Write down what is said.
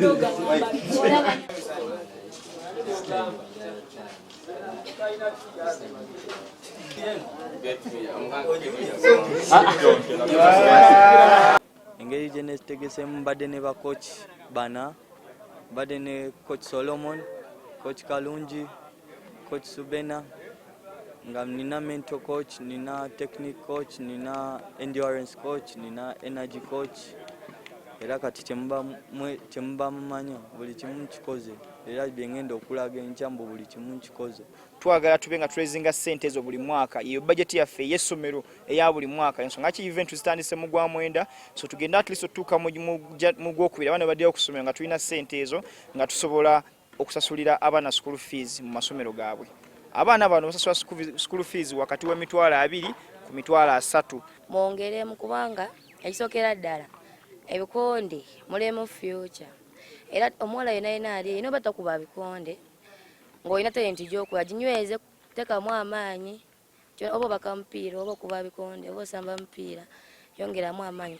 Olaba. Engeri gye netegesemu, mbadde ne ba coach bana: mbadde ne Coach Solomon, Coach Kalungi, Coach Subena, nga nina mental coach, nina technique coach, nina endurance coach, nina energy coach. Era kati kyemuba mumanya, buli kimu nkikoze, era byengenda okulaga enkya mbu buli kimu nkikoze. Twagala tube nga turaisinga ssente ezo buli mwaka. Eyo budget yaffe ey'essomero eya buli mwaka. Ensonga ki event zitandise mu gwa 9, so tugende at least otuuka mu gwokubiri, abaana baddeyo okusomero nga tulina ssente ezo, nga tusobola okusasulira abaana school fees mu masomero gaabwe. Abaana bano basasula school fees wakati w'emitwalo 20 ku 30,000. Mwongeremu, kubanga ekisookera ddala ebikonde mulimu future. Era omuwala yena yena ali erina oba takuba bikonde, ng'olina talent gy'okuba, ginyweze, tekamu amaanyi. Oba obaka mupiira, oba okuba bikonde, oba osamba mupiira, yongeramu amaanyi.